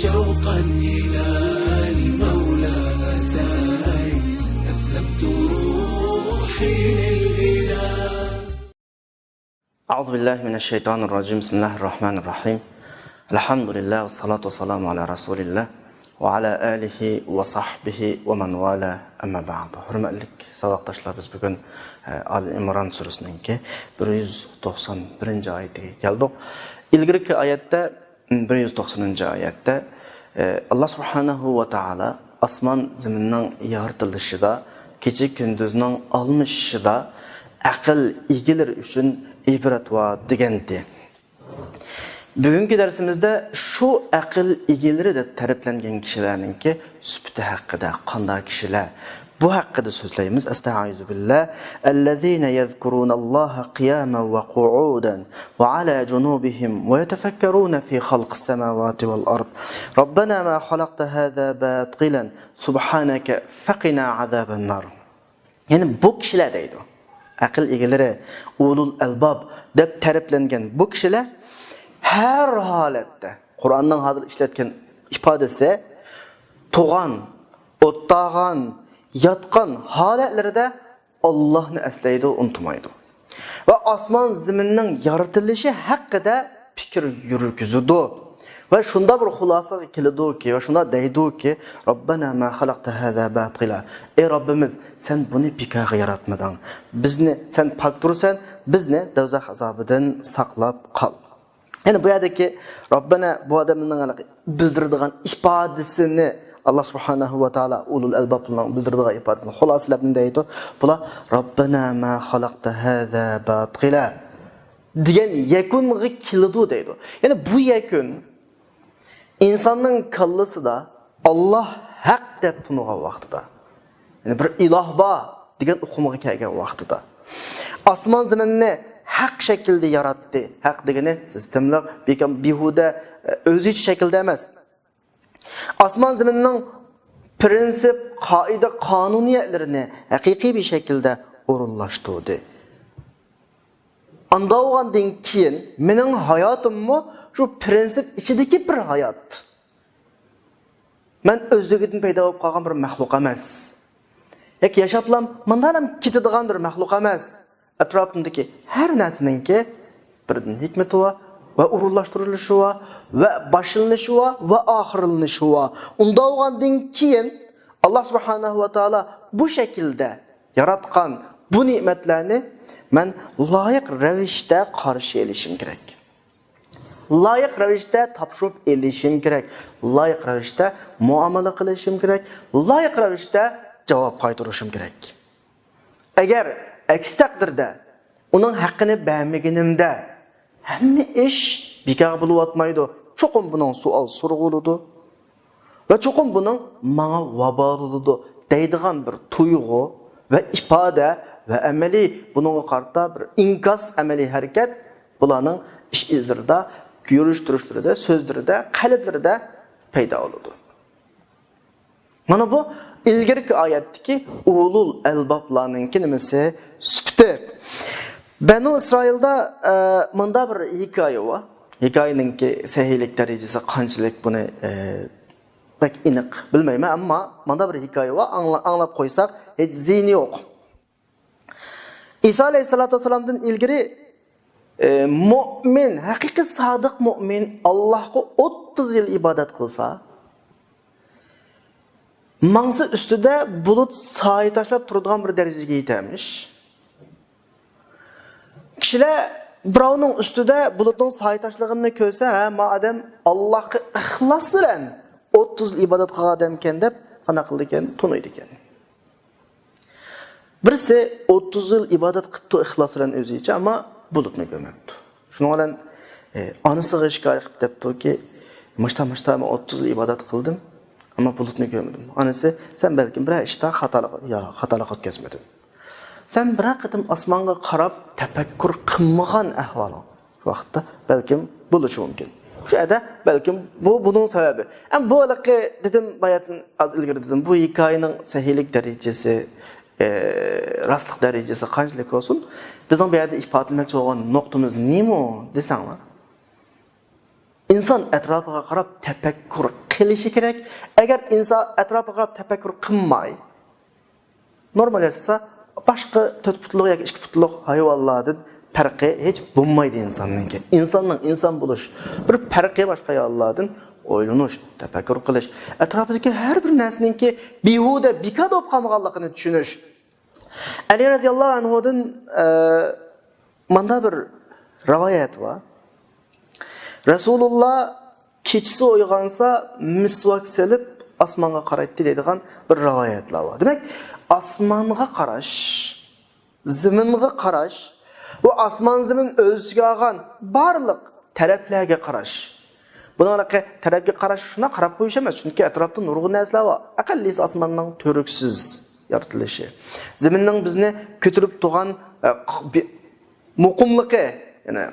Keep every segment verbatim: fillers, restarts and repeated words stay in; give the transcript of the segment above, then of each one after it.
شوقا إلى المولى أتاي، أسلمت روحي للإله. أعوذ بالله من الشيطان الرجيم. بسم الله الرحمن الرحيم. الحمد لله والصلاة والسلام على رسول الله وعلى آله وصحبه ومن والاه. أما بعد. ھۆرمەتلىك ساۋاقداشلار، بىز بۈگۈن ئالى ئىمران سۈرىسىنىڭكى بىر يۈز توقسان بىرىنچى ئايىتىگە كەلدۇق. ئىلگىرىكى ئايەتتە بىر يۈز توقسىنىنچى ئايەتتە، ئى، ئاللا سۇبھانەھۇ ۋە تائالا ئاسمان زېمىننىڭ يارىتىلىشىدا، كېچە كۈندۈزنىڭ ئالمىشىشىدا ئەقىل ئىگىلىرى ئۈچۈن ئىبرەت بار دېگەنتى. بۈگۈنكى دەرسىمىزدە شۇ ئەقىل ئىگىلىرى دەپ تەرىپلەنگەن كىشىلەرنىڭكى سۈپىتى ھەققىدە، قانداق كىشىلەر، بۇ ھەققىدە سۆزلەيمىز. ئەستەئىزۇ بىللا. الذين يذكرون الله قياما وقعودا وعلى جنوبهم ويتفكرون في خلق السماوات والأرض ربنا ما خلقت هذا باطلا سبحانك فقنا عذاب النار. يەنى بۇ كىشىلەر دەيدۇ. ئەقىل ئىگىلىرى، ئۇلۇل ئەلباب دەپ تەرىپلەنگەن بۇ كىشىلەر ھەر ھالەتتە، قۇرئاننىڭ ھازىر ئىشلەتكەن ئىپادىسى، تۇغان، ئولتۇرغان، ياتقان ھالەتلىرىدە ئاللاھنى ئەسلەيدۇ، ئۇنتۇمايدۇ. ۋە ئاسمان زېمىننىڭ يارىتىلىشى ھەققىدە پىكىر يۈرگۈزىدۇ. ۋە شۇنداق بىر خۇلاسىغا كېلىدۇكى، ۋە شۇنداق دەيدۇكى، ربنا ما خلقت هذا باطلا. ئەي رەببىمىز، سەن بۇنى بىكارغا ياراتمىدىڭ. بىزنى، سەن پاكتۇرسەن، بىزنى دوزاخ ئازابىدىن ساقلاپ قال. يەنى بۇ يەردىكى رەببەنە بۇ ئادەمنىڭ بىلدۈرىدىغان ئىپادىسىنى، ئاللا سۇبھانەھۇ ۋە تائالا ئۇلۇل ئەلبابنىڭ بىلدۈرىدىغان ئىپادىسىنى خۇلاسىلەپ نېمە دەيدۇ؟ بۇلار رەببەنە ما خەلەقتە ھەزا باتىلا دېگەن يەكۈنگە كېلىدۇ دەيدۇ. يەنى بۇ يەكۈن ئىنساننىڭ كاللىسىدا ئاللا ھەق دەپ تونۇغان ۋاقتىدا، يەنى بىر ئىلاھ بار دېگەن ئۇقۇمغا كەلگەن ۋاقتىدا، ئاسمان زېمىننى ھەق شەكىلدە ياراتتى. ھەق دېگىنى سىستېمىلىق، بىكام، بىھۇدە، ئۆزىچە شەكىلدە ئەمەس. ئاسمان زېمىننىڭ پرىنسىپ، قائىدە، قانۇنىيەتلىرىنى ھەقىقىي بىر شەكىلدە ئورۇنلاشتۇردى. ئاندا بولغاندىن كېيىن مېنىڭ ھاياتىممۇ شۇ پرىنسىپ ئىچىدىكى بىر ھايات. مەن ئۆزلۈكىدىن پەيدا بولۇپ قالغان بىر مەخلۇق ئەمەس. ياكى ياشاپلا مۇنداقلا كېتىدىغان بىر مەخلۇق ئەمەس. ئەتراپىمدىكى ھەر نەرسىنىڭكى بىردىن ھېكمىتى بار ۋە ئورۇنلاشتۇرۇلۇشى بار ۋە باشلىنىشى بار ۋە ئاخىرلىنىشى بار. ئۇنداق بولغاندىن كېيىن، ئاللا سۇبھانەھۇ ۋە تائالا بۇ شەكىلدە ياراتقان بۇ نېمەتلەرنى مەن لايىق رەۋىشتە قارشى ئېلىشىم كېرەك. لايىق رەۋىشتە تاپشۇرۇپ ئېلىشىم كېرەك. لايىق رەۋىشتە مۇئامىلە قىلىشىم كېرەك. لايىق رەۋىشتە جاۋاب قايتۇرۇشۇم كېرەك. ئەگەر ئەكسى تەقدىردە ئۇنىڭ ھەققىنى بەرمىگىنىمدە، ھەممە ئىش بىكار بولۇۋاتمايدۇ. چوقۇم بۇنىڭ سوئال سورىغۇلىدۇ. ۋە چوقۇم بۇنىڭ ماڭا ۋابالى بولىدۇ دەيدىغان بىر تۇيغۇ ۋە ئىپادە ۋە ئەمەلىي بۇنىڭغا قارىتا بىر ئىنكاس، ئەمەلىي ھەرىكەت بۇلارنىڭ ئىش ئىزلىرىدا، يۈرۈش تۇرۇشلىرىدا، سۆزلىرىدە، قەلبلىرىدە پەيدا بولىدۇ. مانا بۇ ئىلگىرىكى ئايەتتىكى ئۇلۇل ئەلبابلارنىڭكى نېمىسى؟ سۈپىتى. بەنۇ ئىسرائىلدا، ئە، مۇنداق بىر ھېكايە بار. ھېكايىنىڭكى سەھىھلىك دەرىجىسى قانچىلىك، بۇنى، ئە، بەك ئېنىق بىلمەيمەن، ئەمما مۇنداق بىر ھېكايە بار، ئاڭلا-، ئاڭلاپ قويساق ھېچ زىيىنى يوق. ئىسا ئەلەيھىسسالاتۇ ۋەسسالامدىن ئىلگىرى، ئە، مۆمىن، ھەقىقىي سادىق مۆمىن ئاللاھقا ئوتتۇز يىل ئىبادەت قىلسا، ماڭسا ئۈستىدە بۇلۇت سايە تاشلاپ تۇرىدىغان بىر دەرىجىگە يېتەرمىش. كىشىلەر بىراۋنىڭ ئۈستىدە بۇلۇتنىڭ سايە تاشلىغىنىنى كۆرسە، ھە، ما ئادەم ئاللاھقا ئىخلاس بىلەن ئوتتۇز يىل ئىبادەت قىلغان ئادەمكەن دەپ قانداق قىلىدىكەن، تونۇيدىكەن. بىرسى ئوتتۇز يىل ئىبادەت قىپتۇ ئىخلاس بىلەن ئۆزىچە، ئەمما بۇلۇتنى كۆرمەپتۇ. شۇنىڭ بىلەن، ئى، ئانىسىغا شىكايەت قىلىپ دەپتۇكى، مۇشتا، مۇشتا، مەن ئوتتۇز يىل ئىبادەت قىلدىم، ئەمما بۇلۇتنى كۆرمىدىم. ئانىسى، سەن بەلكىم بىرەر ئىشتا خاتالىق، يا، خاتالىق ئۆتكۈزمىدىم. سەن بىرەر قېتىم ئاسمانغا قاراپ تەپەككۇر قىلمىغان ئەھۋالىڭ. شۇ ۋاقىتتا بەلكىم بولۇشى مۇمكىن. شۇ يەردە بەلكىم بۇ بۇنىڭ سەۋەبى. ئەمما بۇ ھېلىقى دېدىم، باياتىن ئاز ئىلگىرى دېدىم، بۇ ھېكايىنىڭ سەھىھلىك دەرىجىسى، ئى، راستلىق دەرىجىسى قانچىلىك بولسۇن، بىزنىڭ بۇ يەردە ئىپادىلىمەكچى بولغان نۇقتىمىز نېمە دېسەڭلار، ئىنسان ئەتراپىغا قاراپ تەپەككۇر قىلىشى كېرەك. ئەگەر ئىنسان ئەتراپىغا قاراپ تەپەككۇر قىلماي، نورمال ياشىسا، باشقا تۆت پۇتلۇق ياكى ئىككى پۇتلۇق ھايۋانلاردىن پەرقى ھېچ بولمايدۇ ئىنساننىڭكى. ئىنساننىڭ ئىنسان بولۇش بىر پەرقى باشقا ھايۋانلاردىن ئويلىنىش، تەپەككۇر قىلىش، ئەتراپىدىكى ھەر بىر نەرسىنىڭكى بىھۇدە، بىكار بولۇپ قالمىغانلىقىنى چۈشىنىش. ئەلى رەزىياللاھۇ ئەنھۇدىن، ئە، ماندا بىر رىۋايەت بار. رەسۇلۇللا كېچىسى ئويغانسا، مىسۋاك سېلىپ ئاسمانغا قارايتتى دەيدىغان بىر رىۋايەتلەر بار. دېمەك، ئاسمانغا قاراش، زېمىنغا قاراش، بۇ ئاسمان زېمىن ئۆز ئىچىگە ئالغان بارلىق تەرەپلەرگە قاراش. بۇنىڭ تەرەپكە قاراش شۇنداق قاراپ قويۇش ئەمەس، چۈنكى ئەتراپتا نۇرغۇن نەرسىلەر بار. ئەقەللىسى ئاسماننىڭ تۈۋرۈكسىز يارىتىلىشى، زېمىننىڭ بىزنى كۆتۈرۈپ تۇرغان، ئە، ق-، بى-، مۇقىملىقى، يەنى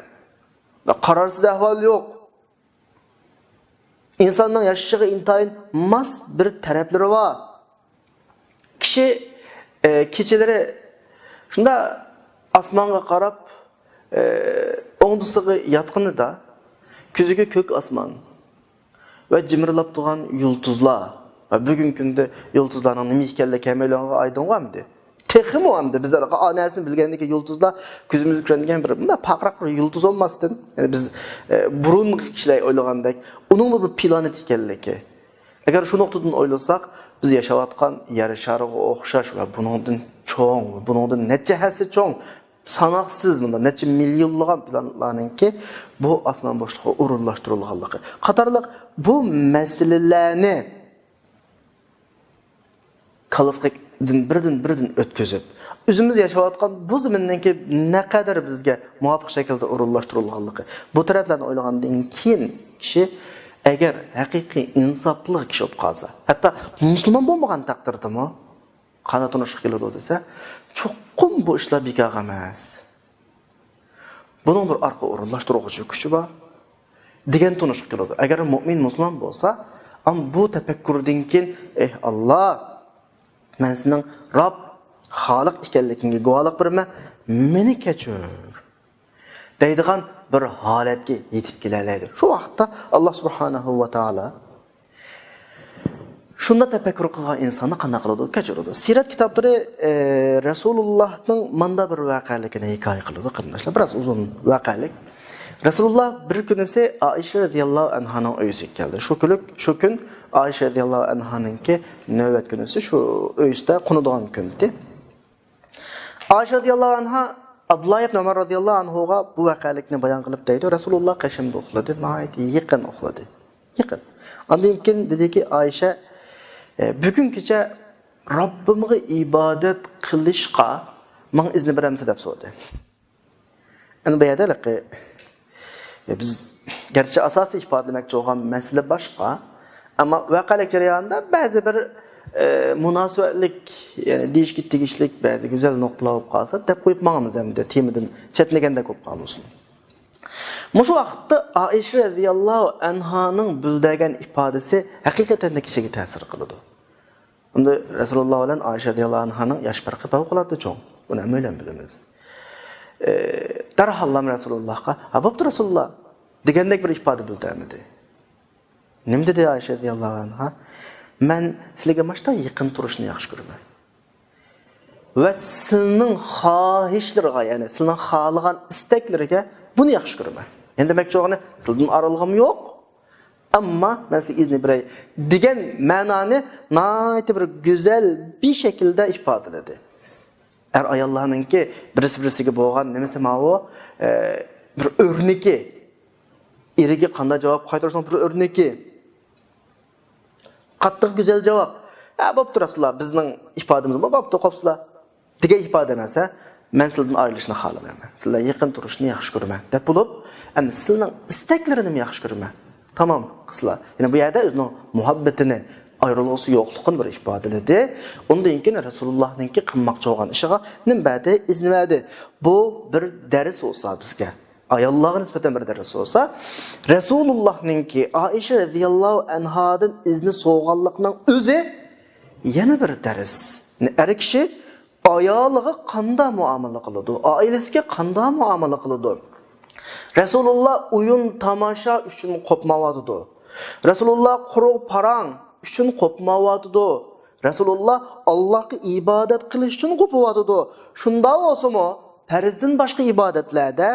قارارسىز ئەھۋال يوق. ئىنساننىڭ ياشىشىغا ئىنتايىن ماس بىر تەرەپلىرى بار. كىشى، ئە، كېچىلىرى شۇنداق ئاسمانغا قاراپ، ئە، ئوڭدىسىغا ياتقىنىدا كۆزىگە كۆك ئاسمان ۋە جىمىرلاپ تۇرغان يۇلتۇزلار ۋە بۈگۈنكى كۈندە يۇلتۇزلارنىڭ نېمە ئىكەنلىكى ھەممەيلەنگە ئايدىڭغۇ ئەمدى. تېخىمۇ ئەمدى بىز ھېلىقى ئا نەرسىنى بىلگەندىن كېيىن يۇلتۇزلار كۆزىمىزگە كۆرۈنگەن بىر مۇنداق پارقىراق بىر يۇلتۇز بولماستىن، يەنى بىز، ئە، بۇرۇنقى كىشىلەر ئويلىغاندەك ئۇنىڭمۇ بىر پلانېت ئىكەنلىكى. ئەگەر شۇ نۇقتىدىن ئويلىساق، بىز ياشاۋاتقان يەر شارىغا ئوخشاش ۋە بۇنىڭدىن چوڭ، بۇنىڭدىن نەچچە ھەسسە چوڭ، ساناقسىز، مۇنداق نەچچە مىليونلىغان پلانېتلارنىڭكى بۇ ئاسمان بوشلۇقىغا ئورۇنلاشتۇرۇلغانلىقى قاتارلىق بۇ مەسىلىلەرنى كاللىسىدىن بىردىن بىردىن ئۆتكۈزۈپ، ئۆزىمىز ياشاۋاتقان بۇ زېمىننىڭكى نەقەدەر بىزگە مۇۋاپىق شەكىلدە ئورۇنلاشتۇرۇلغانلىقى، بۇ تەرەپلەرنى ئويلىغاندىن كېيىن كىشى ئەگەر ھەقىقىي ئىنساپلىق كىشى بولۇپ قالسا، ھەتتا مۇسۇلمان بولمىغان تەقدىردىمۇ، قانداق تونۇشقا كېلىدۇ دېسە، چوقۇم بۇ ئىشلار بىكارغا ئەمەس. بۇنىڭ بىر ئارقا ئورۇنلاشتۇرغۇچى كۈچى بار دېگەن تونۇشقا كېلىدۇ. ئەگەر مۇئمىن مۇسۇلمان بولسا، ئەم بۇ تەپەككۇردىن كېيىن، ئېھ ئاللا، مەن سېنىڭ رەب، خالىق ئىكەنلىكىڭگە گۇۋاھلىق بېرىمەن، مېنى كەچۈر دەيدىغان بىر ھالەتكە يېتىپ كېلەلەيدۇ. شۇ ۋاقىتتا ئاللا سۇبھانەھۇ ۋە تائالا شۇنداق تەپەككۇر قىلغان ئىنساننى قانداق قىلىدۇ؟ كەچۈرىدۇ. سىرەت كىتابلىرى، ئە، رەسۇلۇللاھنىڭ ماندا بىر ۋەقەلىكىنى ھېكايە قىلىدۇ، قېرىنداشلار. بىراز ئۇزۇن ۋەقەلىك. رەسۇلۇللاھ بىر كۈنىسى ئائىشە رەزىياللاھۇ ئەنھانىڭ ئۆيىسىگە كەلدى. شۇ كۈنلۈك، شۇ كۈن ئائىشە رەزىياللاھۇ ئەنھانىڭكى نۆۋەت كۈنىسى، شۇ ئۆيىسىدە قونىدىغان كۈن ئىدى. ئائىشە رەزىياللاھۇ ئەنھا ئابدۇللا ئىبن ئۆمەر رەزىياللاھۇ ئەنھۇغا بۇ ۋەقەلىكنى بايان قىلىپ دەيدۇ، رەسۇلۇللاھ قېشىمدا ئۇخلىدى، ناھايىتى يېقىن ئۇخلىدى. يېقىن. ئاندىن كېيىن دېدىكى، ئائىشە، ئە، بۈگۈن كېچە رەببىمگە ئىبادەت قىلىشقا ماڭا ئىزنى بېرەمسەن دەپ سورىدى. ئەنە بۇ يەردە ھېلىقى، ئە، بىز گەرچە ئاساسىي ئىپادىلىمەكچى بولغان مەسىلە باشقا، ئەمما ۋەقەلىك جەريانىدا بەزى بىر، ئە، مۇناسىۋەتلىك، يەنى دېيىشكە تېگىشلىك بەزى گۈزەل نۇقتىلار بولۇپ قالسا دەپ قويۇپ ماڭىمىز ئەمدى، تېمىدىن چەتنىگەندەك بولۇپ قالمىسۇن. مۇشۇ ۋاقىتتا ئائىشە رەزىياللاھۇ ئەنھانىڭ بىلدۈرگەن ئىپادىسى ھەقىقەتەن دە كىشىگە تەسىر قىلىدۇ. ئەمدى رەسۇلۇللاھ بىلەن ئائىشە رەزىياللاھۇ ئەنھانىڭ ياش پەرقى پەۋقۇلئاددە چوڭ. بۇنى ھەممەيلەن بىلىمىز. ئى، دەرھاللام رەسۇلۇللاھقا، «ھە، بوپتۇ رەسۇلۇللاھ» دېگەندەك بىر ئىپادە بىلدۈرمىدى. نېمە دېدى ئائىشە رەزىياللاھۇ ئەنھا؟ «مەن سىلىگە ماشتا يېقىن تۇرۇشنى ياخشى كۆرىمەن. ۋە سىلنىڭ خاھىشلىرىغا، يەنى سىلنىڭ خالىغان ئىستەكلىرىگە بۇنى ياخشى كۆرىمەن.» يەنى دېمەكچى بولغىنى، سىلدىن ئارىلىقىم يوق، ئەمما مەن سىزگە ئىزنى بېرەي دېگەن مەنانى ناھايىتى بىر گۈزەل بىر شەكىلدە ئىپادىلىدى. ئەر-ئاياللارنىڭكى بىرسى-بىرسىگە بولغان نېمىسى ماۋۇ، ئە، بىر ئۆرنىكى. ئېرىگە قانداق جاۋاب قايتۇرۇشنىڭ بىر ئۆرنىكى. قاتتىق گۈزەل جاۋاب. «ھە، بوپتۇ رەسۇلۇللاھ، بىزنىڭ ئىپادىمىز بۇ، بوپتۇ، قوپسىلا» دېگەن ئىپادە ئەمەس، ھە؟ «مەن سىلدىن ئايرىلىشنى خالىمايمەن. سىلەر يېقىن تۇرۇشنى ياخشى كۆرىمەن» دەپ بولۇپ، ئەمدى سىلىنىڭ ئىستەكلىرىنىمۇ ياخشى كۆرىمەن. تامام، قىزلار. يەنى بۇ يەردە ئۆزىنىڭ مۇھەببىتىنى، ئايرىلغۇسى يوقلۇقىنى بىر ئىپادىلىدى. ئۇندىن كېيىن رەسۇلۇللاھنىڭكى قىلماقچى بولغان ئىشىغا نېمە بەردى؟ ئىزنى بەردى. بۇ بىر دەرس بولسا بىزگە، ئاياللارغا نىسبەتەن بىر دەرس بولسا، رەسۇلۇللاھنىڭكى ئائىشە رەزىياللاھۇ ئەنھادىن ئىزنى سورىغانلىقنىڭ ئۆزى يەنە بىر دەرس. يەنى ئەر كىشى ئايالىغا قانداق مۇئامىلە قىلىدۇ؟ ئائىلىسىگە قانداق مۇئامىلە قىلىدۇ؟ رەسۇلۇللا ئويۇن تاماشا ئۈچۈن قوپمايۋاتىدۇ. رەسۇلۇللا قۇرۇق پاراڭ ئۈچۈن قوپمايۋاتىدۇ. رەسۇلۇللا ئاللاھقا ئىبادەت قىلىش ئۈچۈن قوپۇۋاتىدۇ. شۇنداق بولسىمۇ، پەرزدىن باشقا ئىبادەتلەردە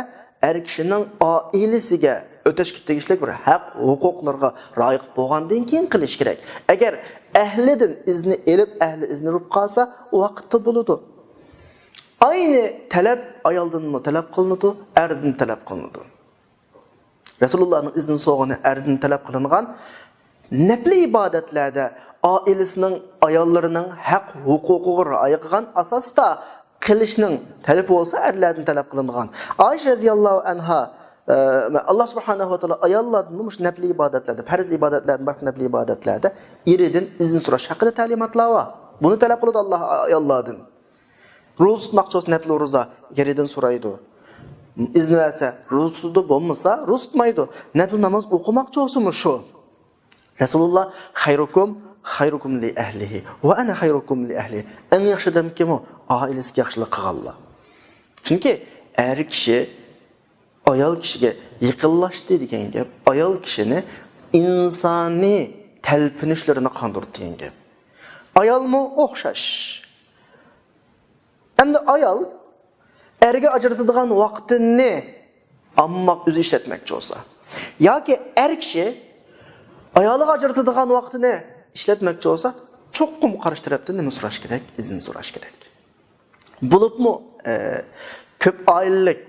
ئەر كىشىنىڭ ئائىلىسىگە ئۆتەشكە تېگىشلىك بىر ھەق ھوقۇقلىرىغا رىئايە قىلىپ بولغاندىن كېيىن قىلىش كېرەك. ئەگەر ئەھلىدىن ئىزنى ئېلىپ، ئەھلى ئىزنى ئۇرۇپ قالسا، ئۇ ۋاقىتتا بولىدۇ. ئاينى تەلەپ ئايالدىنمۇ تەلەپ قىلىنىدۇ، ئەردىن تەلەپ قىلىنىدۇ. رەسۇلۇللانىڭ ئىزنى سوغىنى ئەردىن تەلەپ قىلىنغان نەپلى ئىبادەتلەردە ئائىلىسىنىڭ، ئاياللىرىنىڭ ھەق ھوقۇقىغا رىئايە قىلغان ئاساستا قىلىشنىڭ تەلىپى بولسا ئەرلەردىن تەلەپ قىلىنغان. ئائىشە رەزىياللاھۇ ئەنھا، ئە، ئاللا سۇبھانەھۇ ۋە تائالا ئاياللاردىن مۇشۇ نەپلى ئىبادەتلەردە، پەرز ئىبادەتلەردىن باشقا نەپلى ئىبادەتلەردە ئېرىدىن ئىزىن سوراش ھەققىدە تەلىماتلار بار. بۇنى تەلەپ قىلىدۇ ئاللا ئاياللاردىن. روزا تۇتماقچى بولسا نەپلى روزا ئېرىدىن سورايدۇ. ئىزنى بەرسە روزا تۇتىدۇ، بولمىسا روزا تۇتمايدۇ. نەپلى ناماز ئوقۇماقچى بولسىمۇ شۇ. رەسۇلۇللا خەيرۇكۇم خەيرۇكۇم لىئەھلىھى ۋە ئەنە خەيرۇكۇم لىئەھلى. ئەڭ ياخشى ئادەم كىم ئۇ؟ ئائىلىسىگە ياخشىلىق قىلغانلار. چۈنكى ئەر كىشى ئايال كىشىگە يېقىنلاشتى دېگەن گەپ ئايال كىشىنى ئىنسانىي تەلپۈنۈشلىرىنى قاندۇرىدۇ دېگەن گەپ. ئايالمۇ ئوخشاش. ئەمدى ئايال ئەرگە ئاجرىتىدىغان ۋاقتىنى ئامما ئۆزى ئىشلەتمەكچى بولسا، ياكى ئەر كىشى ئايالىغا ئاجرىتىدىغان ۋاقتىنى ئىشلەتمەكچى بولسا، چوقۇم قارشى تەرەپتىن نېمە سوراش كېرەك؟ ئىزىن سوراش كېرەك. بولۇپمۇ، ئە، كۆپ ئائىلىلىك،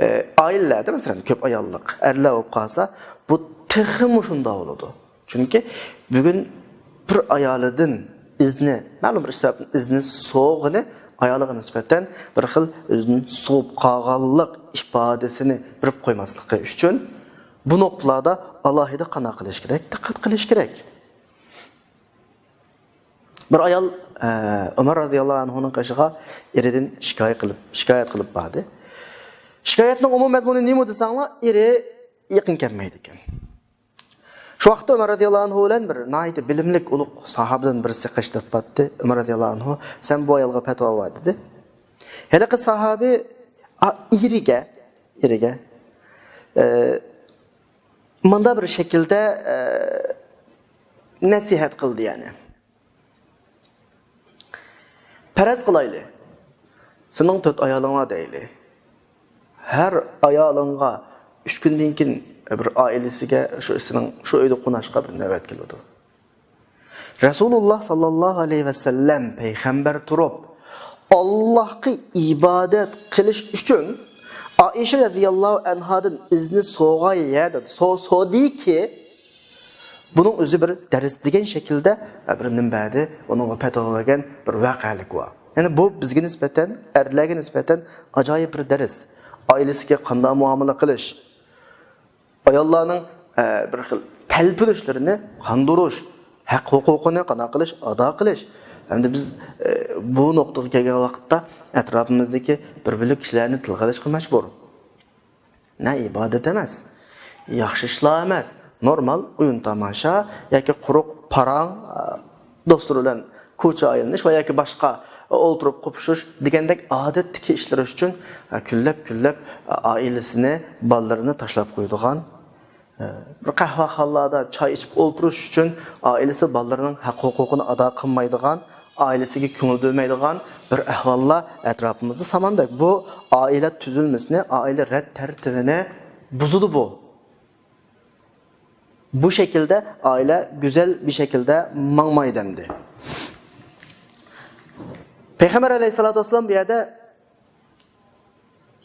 ئە، ئائىلىلەردە، مەسىلەن، كۆپ ئاياللىق ئەرلەر بولۇپ قالسا، بۇ تېخىمۇ شۇنداق بولىدۇ. چۈنكى بۈگۈن بىر ئايالىدىن ئىزنى، مەلۇم بىر سەۋەبتىن ئىزنى سوغىنى ئايالىغا نىسبەتەن بىر خىل ئۆزىنى سوغۇپ قالغانلىق ئىپادىسىنى بېرىپ قويماسلىقى ئۈچۈن بۇ نۇقتىلاردا ئالاھىدە قانداق قىلىش كېرەك؟ دىققەت قىلىش كېرەك. بىر ئايال، ئە، ئۆمەر رەزىياللاھۇ ئەنھۇنىڭ قېشىغا ئېرىدىن شىكايەت قىلىپ، شىكايەت قىلىپ باردى. شىكايەتنىڭ ئومۇمىي مەزمۇنى نېمە دېسەڭلار، ئېرى يېقىن كەلمەيدىكەن. شۇ ۋاقىتتا ئۆمەر رەزىياللاھۇ ئەنھۇ بىلەن بىر ناھايىتى بىلىملىك ئۇلۇق ساھابىدىن بىرسى قېشىدىپ باتتى. ئۆمەر رەزىياللاھۇ ئەنھۇ، سەن بۇ ئايالغا پەتىۋا بەر دېدى. ھېلىقى ساھابى، ئا، ئېرىگە، ئېرىگە، ئە، مۇنداق بىر شەكىلدە، ئە، نەسىھەت قىلدى، يەنى. پەرەز قىلايلى، سېنىڭ تۆت ئايالىڭ بار دەيلى. ھەر ئايالىڭغا ئۈچ كۈندىن كېيىن بىر ئائىلىسىگە شۇ سېنىڭ شۇ ئۆيدە قوناشقا بىر نۆۋەت كېلىدۇ. رەسۇلۇللا ساللاللاھۇ ئەلەيھى ۋەسەللەم پەيغەمبەر تۇرۇپ، ئاللاھقا ئىبادەت قىلىش ئۈچۈن ئائىشە رەزىياللاھۇ ئەنھادىن ئىزنى سوغاي يە دېدى. سو-، سودىكى، بۇنىڭ ئۆزى بىر دەرس دېگەن شەكىلدە بىر مۇنبەردە ئۇنىڭغا پەتىۋا بەرگەن بىر ۋەقەلىك بار. يەنى بۇ بىزگە نىسبەتەن، ئەرلەرگە نىسبەتەن ئاجايىپ بىر دەرس. ئائىلىسىگە قانداق مۇئامىلە قىلىش، ئاياللارنىڭ، ئە، بىر خىل تەلپۈنۈشلىرىنى قاندۇرۇش، ھەق ھوقۇقىنى قانداق قىلىش، ئادا قىلىش. ئەمدى بىز، ئە، بۇ نۇقتىغا كەلگەن ۋاقىتتا ئەتراپىمىزدىكى بىر بۆلەك كىشىلەرنى تىلغا ئېلىشقا مەجبۇر. نە ئىبادەت ئەمەس، ياخشى ئىشلار ئەمەس، نورمال ئويۇن تاماشا ياكى قۇرۇق پاراڭ، ئە، دوستلار بىلەن كوچا ئايلىنىش ۋە ياكى باشقا ئولتۇرۇپ قوپۇشۇش دېگەندەك ئادەتتىكى ئىشلىرى ئۈچۈن، ئە، كۈنلەپ، كۈنلەپ، ئە، ئائىلىسىنى، بالىلىرىنى تاشلاپ قويىدىغان، ئە، بىر قەھۋەخانىلاردا چاي ئىچىپ ئولتۇرۇش ئۈچۈن ئائىلىسى، بالىلىرىنىڭ ھەق ھوقۇقىنى ئادا قىلمايدىغان، ئائىلىسىگە كۆڭۈل بۆلمەيدىغان بىر ئەھۋاللار ئەتراپىمىزدا ساماندەك. بۇ ئائىلە تۈزۈلمىسىنى، ئائىلە رەت تەرتىپىنى بۇزىدۇ بۇ. بۇ شەكىلدە ئائىلە گۈزەل بىر شەكىلدە ماڭمايدۇ ئەمدى. پەيغەمبەر ئەلەيھىسسالاتۇ ۋەسسالام بۇ يەردە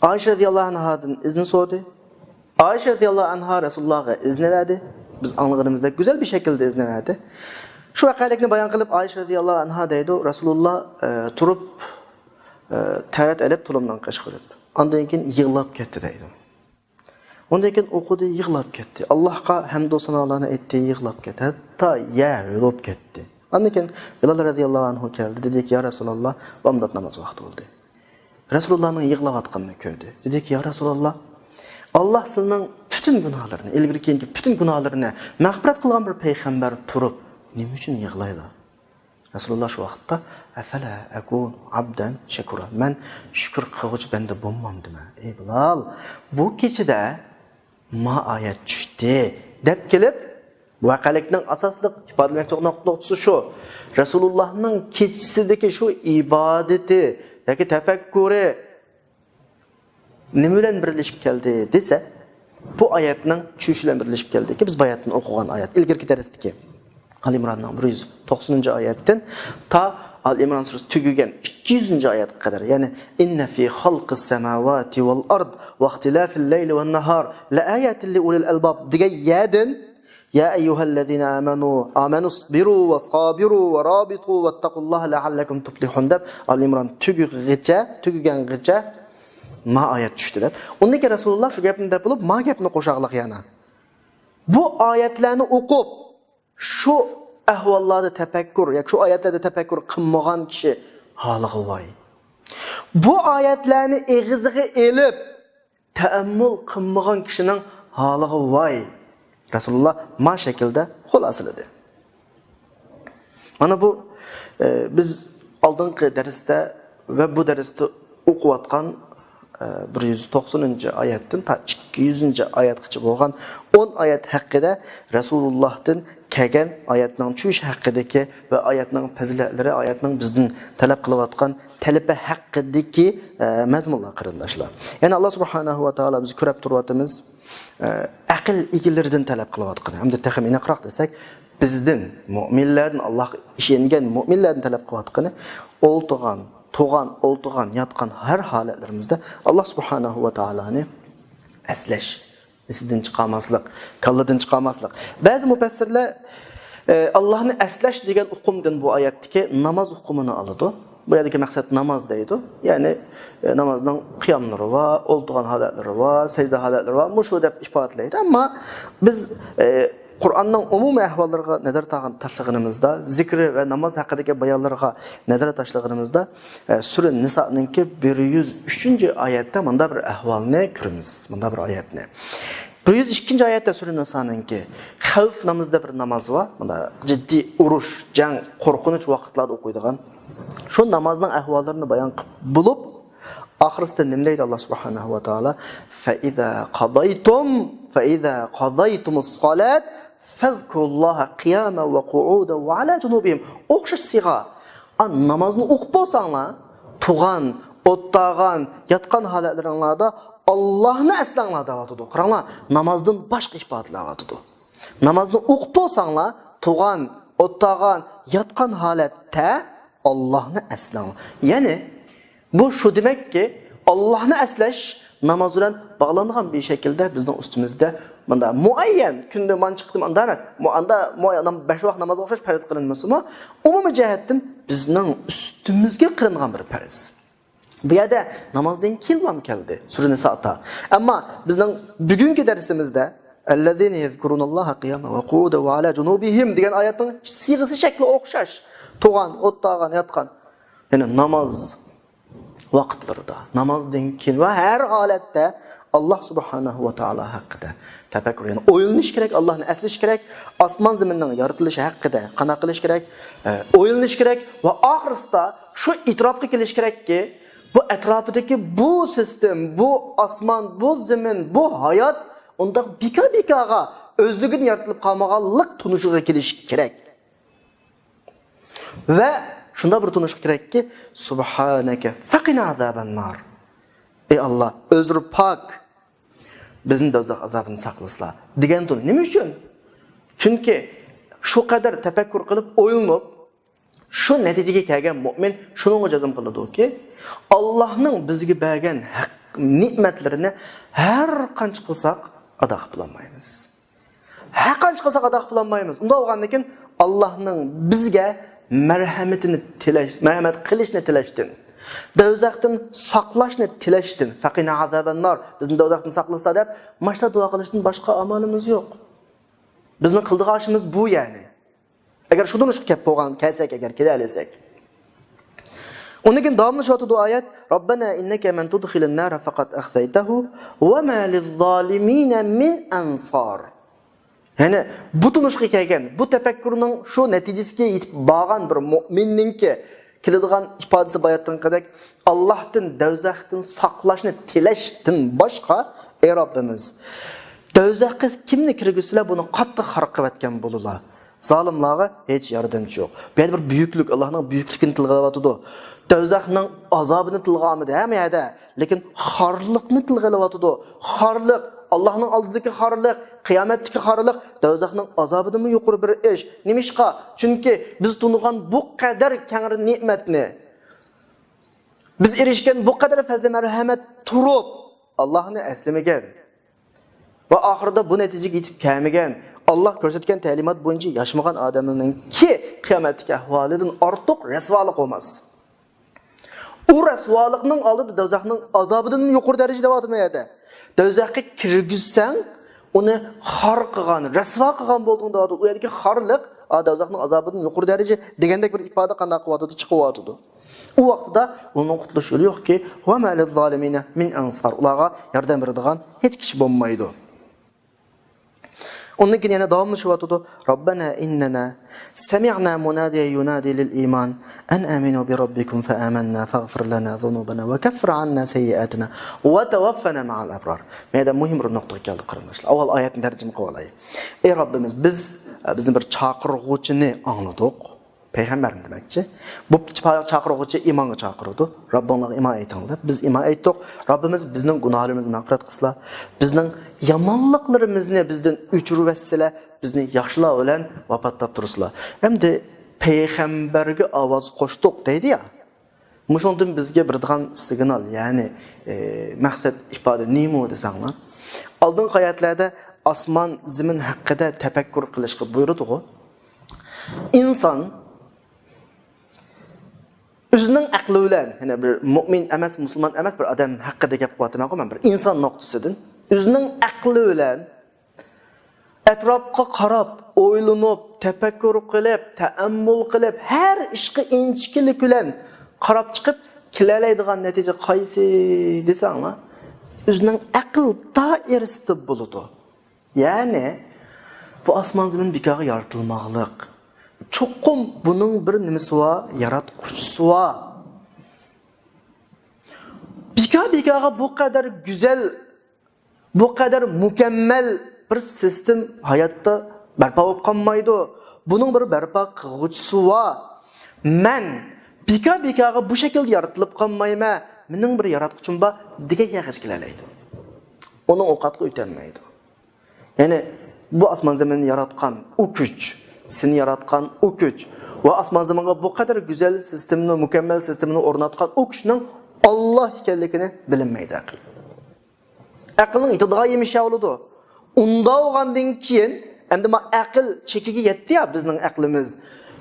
ئائىشە رەزىياللاھۇ ئەنھادىن ئىزنى سورىدى. ئائىشە رەزىياللاھۇ ئەنھا رەسۇلۇللاھقا ئىزنى بەردى. بىز ئاڭلىغىنىمىزدەك گۈزەل بىر شەكىلدە ئىزنى بەردى. شۇ ۋەقەلىكنى بايان قىلىپ ئائىشە رەزىياللاھۇ ئەنھا دەيدۇ، رەسۇلۇللا، ئە، تۇرۇپ، ئە، تەرەت ئېلىپ تۇلۇمنىڭ قېشىغا ئۆتۈپ، ئاندىن كېيىن يىغلاپ كەتتى دەيدۇ. ئۇندىن كېيىن ئوقۇدى، يىغلاپ كەتتى. ئاللاھقا ھەمدۇ سانالارنى ئېيتتى، يىغلاپ كەتتى. ھەتتا يەر ھۆل بولۇپ كەتتى. ئاندىن كېيىن بىلال رەزىياللاھۇ ئەنھۇ كەلدى، دېدىكى، يا رەسۇلاللا، بامدات ناماز ۋاقتى بولدى. رەسۇلۇللانىڭ يىغلاۋاتقىنىنى كۆردى. دېدىكى، يا رەسۇلاللا، ئاللا سىلىنىڭ پۈتۈن گۇناھلىرىنى، ئىلگىرى كېيىنكى پۈتۈن گۇناھلىرىنى مەغپىرەت قىلغان بىر پەيغەمبەر تۇرۇپ نېمە ئۈچۈن يىغلايدۇ؟ رەسۇلۇللا شۇ ۋاقىتتا، «ئەفەلا ئەكۇنۇ ئەبدەن شەكۇرا»، مەن شۈكۈر قىلغۇچى بەندە بولمامدىمەن؟ ئەي بىلال، بۇ كېچىدە ما ئايەت چۈشتى دەپ كېلىپ، بۇ ۋەقەلىكنىڭ ئاساسلىق ئىپادىلىمەكچى بولغان نۇقتىسى شۇ. رەسۇلۇللانىڭ كېچىسىدىكى شۇ ئىبادىتى ياكى تەپەككۇرى نېمە بىلەن بىرلىشىپ كەلدى دېسە، بۇ ئايەتنىڭ چۈشۈشى بىلەن بىرلىشىپ كەلدىكى، بىز باياتىن ئوقۇغان ئايەت، ئىلگىرىكى دەرستىكى. ئال ئىمراننىڭ بىر يۈز توقسىنىنچى ئايەتتىن تا ئال ئىمران سۈرىسى تۈگىگەن ئىككى يۈزىنچى ئايەتكە قەدەر، يەنى «إن في خلق السماوات والأرض واختلاف الليل والنهار لآيات لأولي الألباب» دېگەن يەردىن «يا أيها الذين آمنوا، آمنوا اصبروا وصابروا ورابطوا واتقوا الله لعلكم تفلحون» دەپ، ئال ئىمران تۈگىگىچە، تۈگىگەنغىچە ما ئايەت چۈشتى دەپ. ئۇندىن كېيىن رەسۇلۇللا شۇ گەپنى دەپ بولۇپ، ما گەپنى قوشاغلىق يەنە. بۇ ئايەتلەرنى ئوقۇپ، شۇ ئەھۋاللاردا تەپەككۇر ياكى شۇ ئايەتلەردە تەپەككۇر قىلمىغان كىشى ھالىغا ۋاي. بۇ ئايەتلەرنى ئېغىزىغا ئېلىپ، تەئەممۇل قىلمىغان كىشىنىڭ ھالىغا ۋاي. رەسۇلۇللا ما شەكىلدە خۇلاسىلىدى. مانا بۇ، ئە، بىز ئالدىنقى دەرستە ۋە بۇ دەرستە ئوقۇۋاتقان، ئە، بىر يۈز توقسىنىنچى ئايەتتىن تا ئىككى يۈزىنچى ئايەتكىچە بولغان ئون ئايەت ھەققىدە رەسۇلۇللاھتىن كەلگەن ئايەتنىڭ چۈشۈشى ھەققىدىكى ۋە ئايەتنىڭ پەزىلەتلىرى، ئايەتنىڭ بىزدىن تەلەپ قىلىۋاتقان تەلىپى ھەققىدىكى، ئە، مەزمۇنلار، قېرىنداشلار. يەنى ئاللا سۇبھانەھۇ ۋە تائالا، بىز كۆرۈپ تۇرۇۋاتىمىز، ئە، ئەقىل ئىگىلىرىدىن تەلەپ قىلىۋاتقىنى، ھەمدە تېخىمۇ ئېنىقراق دېسەك، بىزدىن، مۆمىنلەردىن، ئاللاغا ئىشەنگەن مۆمىنلەردىن تەلەپ قىلىۋاتقىنى، ئولتۇرغان، تۇرغان، ئولتۇرغان، ياتقان ھەر ھالەتلىرىمىزدە ئاللا سۇبھانەھۇ ۋە تائالانى ئەسلەش، ئېسىدىن چىقارماسلىق، كاللىدىن چىقارماسلىق. بەزى مۇپەسسىرلەر، ئە، ئاللاھنى ئەسلەش دېگەن ئۇقۇمدىن بۇ ئايەتتىكى ناماز ئۇقۇمىنى ئالىدۇ. بۇ يەردىكى مەقسەت ناماز دەيدۇ. يەنى، ئە، نامازنىڭ قىياملىرى بار، ئولتۇرغان ھالەتلىرى بار، سەجدە ھالەتلىرى بار، مۇشۇ دەپ ئىپادىلەيدۇ. ئەمما بىز، ئە، قۇرئاننىڭ ئومۇمىي ئەھۋاللىرىغا نەزەر تا-، تاشلىغىنىمىزدا، زىكرى ۋە ناماز ھەققىدىكى بايانلارغا نەزەر تاشلىغىنىمىزدا، ئە، سۈرە نىسانىڭكى بىر يۈز ئۈچىنچى ئايەتتە مۇنداق بىر ئەھۋالنى كۆرىمىز، مۇنداق بىر ئايەتنى. بىر يۈز ئىككىنچى ئايەتتە سۈرە نىسانىڭكى خەۋپ نامىزى دەپ بىر ناماز بار. مۇنداق جىددىي ئۇرۇش، جەڭ، قورقۇنچ ۋاقىتلاردا ئوقۇيدىغان. شۇ نامازنىڭ ئەھۋاللىرىنى بايان قىلىپ بولۇپ، ئاخىرسىدا نېمە دەيدۇ ئاللا سۇبھانەھۇ ۋە تائالا؟ «فإذا قضيتم، فإذا قضيتم الصلاة فاذكروا الله قياما وقعودا وعلى جنوبهم». ئوخشاش سىيغا. ئا، نامازنى ئوقۇپ بولساڭلار، تۇرغان، ئولتۇرغان، ياتقان ھالەتلىرىڭلاردا ئاللانى ئەسلەڭلار دەۋاتىدۇ. قاراڭلار، نامازدىن باشقا ئىپادىلەۋاتىدۇ. نامازنى ئوقۇپ بولساڭلار، تۇرغان، ئولتۇرغان، ياتقان ھالەتتە ئاللانى ئەسلەڭلار. يەنى، بۇ شۇ دېمەككى، ئاللانى ئەسلەش ناماز بىلەن باغلانغان بىر شەكىلدە بىزنىڭ ئۈستىمىزدە مۇنداق مۇئەييەن كۈندە مانچە قېتىم ئاندا ئەمەس، مۇ-، ئاندا مۇ-، نام-، بەش ۋاق نامازغا ئوخشاش پەرز قىلىنمىسىمۇ، ئومۇمىي جەھەتتىن بىزنىڭ ئۈستىمىزگە قىلىنغان بىر پەرز. بۇ يەردە نامازدىن كېيىنلا كەلدى، سۈرە نىسادا. ئەمما بىزنىڭ بۈگۈنكى دەرسىمىزدە «الذين يذكرون الله قياما وقعودا وعلى جنوبهم» دېگەن ئايەتنىڭ سىيغىسى، شەكلى ئوخشاش. تۇرغان، ئولتۇرغان، ياتقان. يەنى ناماز ۋاقىتلىرىدا، نامازدىن كېيىن ۋە ھەر ھالەتتە ئاللا سۇبھانەھۇ ۋە تائالا ھەققىدە تەپەككۇر، يەنى ئويلىنىش كېرەك، ئاللانى ئەسلىشى كېرەك، ئاسمان زېمىننىڭ يارىتىلىشى ھەققىدە قانداق قىلىش كېرەك، ئە، ئويلىنىش كېرەك ۋە ئاخىرسىدا شۇ ئېتىراپقا كېلىش كېرەككى، بۇ ئەتراپىدىكى بۇ سىستېم، بۇ ئاسمان، بۇ زېمىن، بۇ ھايات ئۇنداق بىكار-بىكارغا ئۆزلۈكىدىن يارىتىلىپ قالمىغانلىق تونۇشىغا كېلىش كېرەك. ۋە شۇنداق بىر تونۇشقا كېرەككى، «سۇبھانەكە فەقىنا ئازابەننار». ئەي ئاللا، ئۆزلىرى پاك، بىزنى دوزاخ ئازابىدىن ساقلىسىلا، دېگەن تون. نېمە ئۈچۈن؟ چۈنكى شۇ قەدەر تەپەككۇر قىلىپ، ئويلىنىپ، شۇ نەتىجىگە كەلگەن مۆمىن شۇنىڭغا جەزم قىلىدۇكى، ئاللانىڭ بىزگە بەرگەن ھەق، نېمەتلىرىنى ھەر قانچە قىلساق ئادا قىلالمايمىز. ھەر قانچە قىلساق ئادا قىلالمايمىز. ئۇنداق بولغاندىن كېيىن ئاللانىڭ بىزگە مەرھەمىتىنى تىلەش، مەرھەمەت قىلىشنى تىلەشتىن، دوزاختىن ساقلاشنى تىلەشتىن، «فەقىنا ئازابەننار، بىزنى دوزاختىن ساقلىسىلا» دەپ، ماشتا دۇئا قىلىشتىن باشقا ئامالىمىز يوق. بىزنىڭ قىلىدىغان ئىشىمىز بۇ، يەنى. ئەگەر شۇ تونۇشقا كەپ بولغان، كەلسەك، ئەگەر كېلەلىسەك. ئۇنىڭدىن كېيىن داۋاملىشىۋاتىدۇ ئايەت، «ربنا إنك من تدخل النار فقد أخزيته وما للظالمين من أنصار». يەنى بۇ تونۇشقا كەلگەن، بۇ تەپەككۇرنىڭ شۇ نەتىجىسىگە يېتىپ بارغان بىر مۆمىننىڭكى كېلىدىغان ئىپادىسى باياتقىنىدەك، ئاللاھتىن، دوزاختىن ساقلاشنى تىلەشتىن باشقا، ئەي رەببىمىز، دوزاخقا كىمنى كىرگۈزسىلە، بۇنى قاتتىق خار قىلىۋەتكەن بولىلا. زالىملارغا ھېچ ياردەمچى يوق. بۇ يەردە بىر بۈيۈكلۈك، ئاللاھنىڭ بۈيۈكلۈكىنى تىلغا ئېلىۋاتىدۇ. دوزاخنىڭ ئازابىنى تىلغا ئالمىدى ھەممە يەردە. لېكىن خارلىقنى تىلغا ئېلىۋاتىدۇ. خارلىق، ئاللاھنىڭ ئالدىدىكى خارلىق، قىيامەتتىكى خارلىق، دوزاخنىڭ ئازابىدىنمۇ يۇقىرى بىر ئىش. نېمىشقا؟ چۈنكى بىز تونۇغان بۇ قەدەر كەڭرى نېمەتنى، بىز ئېرىشكەن بۇ قەدەر پەزلى مەرھەمەت تۇرۇپ، ئاللاھنى ئەسلىمىگەن ۋە ئاخىرىدا بۇ نەتىجىگە يېتىپ كەلمىگەن، ئاللاھ كۆرسەتكەن تەلىمات بويىچە ياشىمىغان ئادەملەرنىڭكى قىيامەتتىكى ئەھۋالىدىن ئارتۇق رەسۋالىق بولماس. ئۇ رەسۋالىقنىڭ ئالدىدا دوزاخنىڭ ئازابىدىن يۇقىرى دەرىجىدە دەۋاتىمەن يەردە. دوزاخقا كىرگۈزسەڭ، ئۇنى خار قىلغان، رەسۋا قىلغان بولدۇڭ دەۋاتىدۇ. ئۇ يەردىكى خارلىق، ئا، دوزاخنىڭ ئازابىدىن يۇقىرى دەرىجە دېگەندەك بىر ئىپادە قانداق قىلىۋاتىدۇ، چىقىۋاتىدۇ. ئۇ ۋاقتىدا ئۇنىڭ قۇتۇلۇش يولى يوقكى، «وما للظالمين من أنصار»، ئۇلارغا ياردەم بېرىدىغان ھېچ كىشى بولمايدۇ. ئۇندىن كېيىن يەنە داۋاملىشىۋاتىدۇ، «ربنا إننا سمعنا مناديا ينادي للإيمان أن آمنوا بربكم فآمنا فاغفر لنا ذنوبنا وكفر عنا سيئاتنا وتوفنا مع الأبرار». مەيدە مۇھىم بىر نۇقتىغا كەلدى، قېرىنداشلار. ئاۋۋال ئايەتنى تەرجىمە قىلىۋالاي. ئەي رەببىمىز، بىز، بىزنى بىر چاقىرغۇچىنى ئاڭلىدۇق. پەيغەمبەرنى دېمەكچى. بۇ چا-، چاقىرغۇچى ئىمانغا چاقىرىدۇ. «رەببىڭلارغا ئىمان ئېيتىڭلار دەپ. بىز ئىمان ئېيتتۇق. رەببىمىز بىزنىڭ گۇناھلىرىمىزنى مەغپىرەت قىلسىلا، بىزنىڭ يامانلىقلىرىمىزنى بىزدىن ئۆچۈرۈۋەتسىلە، بىزنى ياخشىلار بىلەن ۋاپاتلاپ تۇرسىلا.» ئەمدى پەيغەمبەرگە ئاۋاز قوشتۇق دەيدۇ يا. مۇشۇنىڭدىن بىزگە بېرىدىغان سىگنال، يەنى، ئى، مەقسەت ئىپادە نېمە دېسەڭلار؟ ئالدىنقى ئايەتلەردە ئاسمان، زېمىن ھەققىدە تەپەككۇر قىلىشقا بۇيرۇدىغۇ. ئىنسان ئۆزىنىڭ ئەقلى بىلەن، يەنى بىر مۇئمىن ئەمەس، مۇسۇلمان ئەمەس بىر ئادەم ھەققىدە گەپ قىلىۋاتىمەنغۇ مەن، بىر ئىنسان نۇقتىسىدىن ئۆزىنىڭ ئەقلى بىلەن ئەتراپقا قاراپ، ئويلىنىپ، تەپەككۇر قىلىپ، تەئەممۇل قىلىپ، ھەر ئىشقا ئىنچىكىلىك بىلەن قاراپ چىقىپ كېلەلەيدىغان نەتىجە قايسى دېسەڭلار، ئۆزىنىڭ ئەقىل دائىرىسىدە بولىدۇ. يەنى، بۇ ئاسمان زېمىن بىكارغا يارىتىلماغلىق. چوقۇم بۇنىڭ بىر نېمىسى بار، ياراتقۇچىسى بار. بىكار-بىكارغا بۇ قەدەر گۈزەل، بۇ قەدەر مۇكەممەل بىر سىستېم ھاياتتا بەرپا بولۇپ قالمايدۇ. بۇنىڭ بىر بەرپا قىلغۇچىسى بار. مەن بىكار-بىكارغا بۇ شەكىلدە يارىتىلىپ قالمايمەن. مېنىڭ بىر ياراتقۇچىم بار دېگەن يەرگىچە كېلەلەيدۇ. ئۇنىڭ ئۇ قاتقا ئۆتەلمەيدۇ. يەنى بۇ ئاسمان زېمىننى ياراتقان ئۇ كۈچ، سېنى ياراتقان ئۇ كۈچ ۋە ئاسمان زېمىنغا بۇ قەدەر گۈزەل سىستېمىنى، مۇكەممەل سىستېمىنى ئورناتقان ئۇ كۈچنىڭ ئاللا ئىكەنلىكىنى بىلمەيدۇ ئەقىل. ئەقىلنىڭ يېتىدىغان يېمىشى بولىدۇ. ئۇنداق بولغاندىن كېيىن، ئەمدى ما ئەقىل چېكىگە يەتتى يا بىزنىڭ ئەقلىمىز.